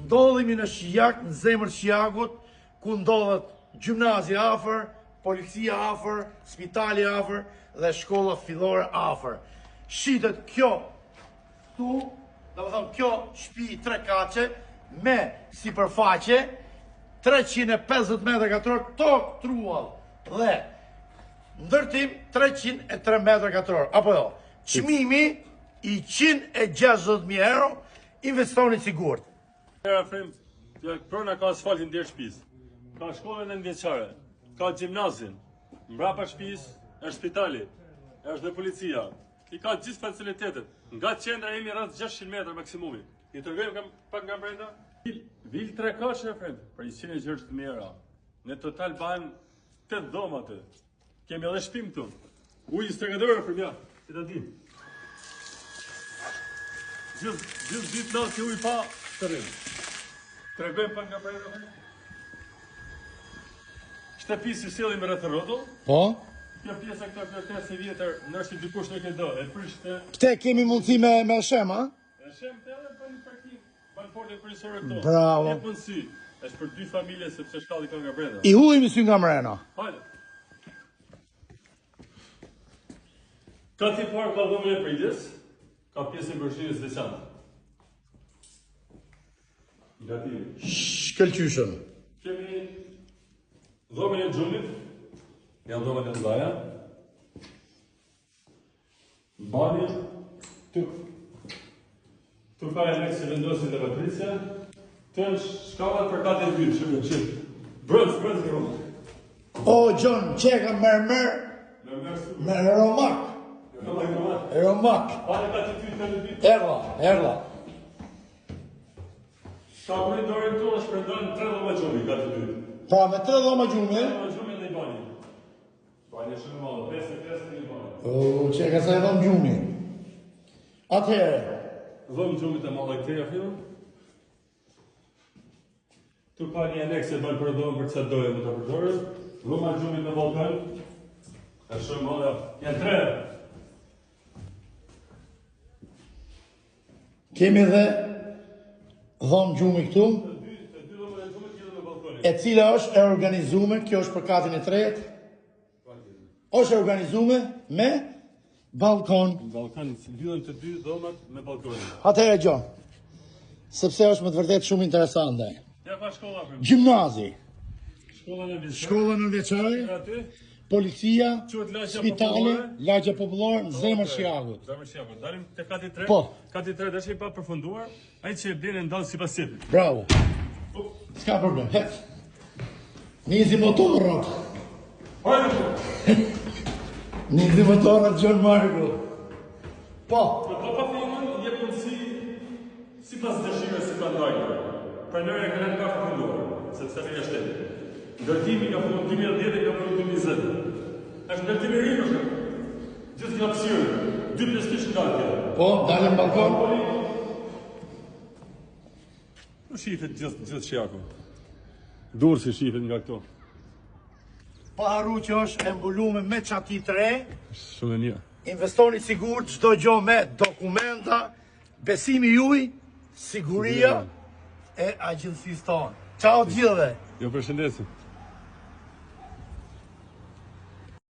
Ndodhemi në Shijak, në zemër të Shijakut, ku ndodhet gjimnazi afër, policia afër, spitali afër dhe shkolla fillore afër. Shitet kjo këtu, domethënë kjo shtëpi trekatëshe me sipërfaqe 350 metra katror tokë truall dhe ndërtim 303 metra katror, apo jo? Çmimi 160.000 euro, investoni sigurt. Afrim, prona ka asfaltin deri shtëpisë. Ka shkollën nëntëvjeçare, ka gjimnazin. Mbrapa shtëpisë është spitali, është dhe policia. I ka gjithë facilitetet. Nga qendra jemi rreth 600 metra maksimumi. I tregojmë kam pak nga brenda. Vilë trekatëshe Afrim, për 160.000 euro. Në total bëhen 8 dhoma aty. Kemi edhe shpim këtu. Uji stërgadorë për ja, si ta di. Gjithë, gjithë ditë natë që ujë pa të rrimë. Tregojmë pak nga brenda. Shtëpisë i sjellim rreth rrotull. Po. Kjo pjesa këto ndërtesë e vjetër, nëse dikush nuk e do, e prish të. Këtë kemi mundësi me me shem, a? E shem të edhe për një parkim. Bën portën kryesore këto. Bravo. E mundësi. Është për dy familje sepse shkalli ka nga brenda. I hullimi sy nga mrena. Hajde. Kati i parë ka dhomën e pritjes, ka pjesën e kuzhinës veçantë. Gati. Shkëlqyshëm. Kemi dhomën e gjumit, janë dhomët e mëdhaja. Banjë, tu, tu ka aneks që vendosin dhe Patricia, të janë shkallat për katin e dytë, shumë që brëndë, brëndë në rromë. O, Gjon, që e ka mermer, me romak. Romak, romak. Hajde kati i dytë, kati i dytë. Erdha, erdha. Sa për dorën tonë shpërndan tre dhoma gjumi, kati i dytë. Pra, me tre dhoma gjumi. Tre dhoma gjumi dhe i banjë. Banjë shumë e madhe, 5 e 5 në një banjë. O, që e ka sa e dhomë gjumi. Atëherë. Dhomë gjumi të madhe këtej afrim. Tu ka një aneks e bën për dhomë për çfarë doje mund ta përdorësh. Dhoma e gjumit me ballkon. Është shumë madhe. Janë tre. Kemi dhe dhomë gjumi këtu, e cila është e organizume, kjo është për katin e tretë, është e organizume me ballkon. Ballkon, lidhen të dy dhomat me ballkonin. Atëherë Gjon, sepse është me të vërtetë shumë interesante. Ja pa shkolla për. Gjimnazi. Shkolla nëntëvjeçare. Shkolla nëntëvjeçare. Policia, spitali, lagja popullore, në zemër Shijakut. Zemër Shijakut. Dalim te kati 3. Po. Kati 3 është i pa përfunduar. Ai që e blen e ndan sipas qejfit. Bravo. S'ka problem. Hec. Nizi motorrat. Hajde. Nizi motorrat Gjon Marku. Po. Po pa pa filmin jep mundësi Sipas dëshirës si ta ndajnë, pronari e ka lënë pa përfunduar, sepse është jashtë shtetit. Ndërtimi ka filluar 2010 dhe ka përfunduar 2020. Është ndërtim i ri më shumë. Gjithë kjo hapësirë, 2 plus 2 ndarje. Po, dalim në ballkon. Nuk shifet gjithë gjithë Shijaku. Durrësi shifet nga këto. Pa harru që është e mbulume me çati të re. Shumë e mirë. Investoni sigurt çdo gjë me dokumenta, Besimi juaj, siguria e agjencisë tonë. Ciao të gjithëve. Ju përshëndesim.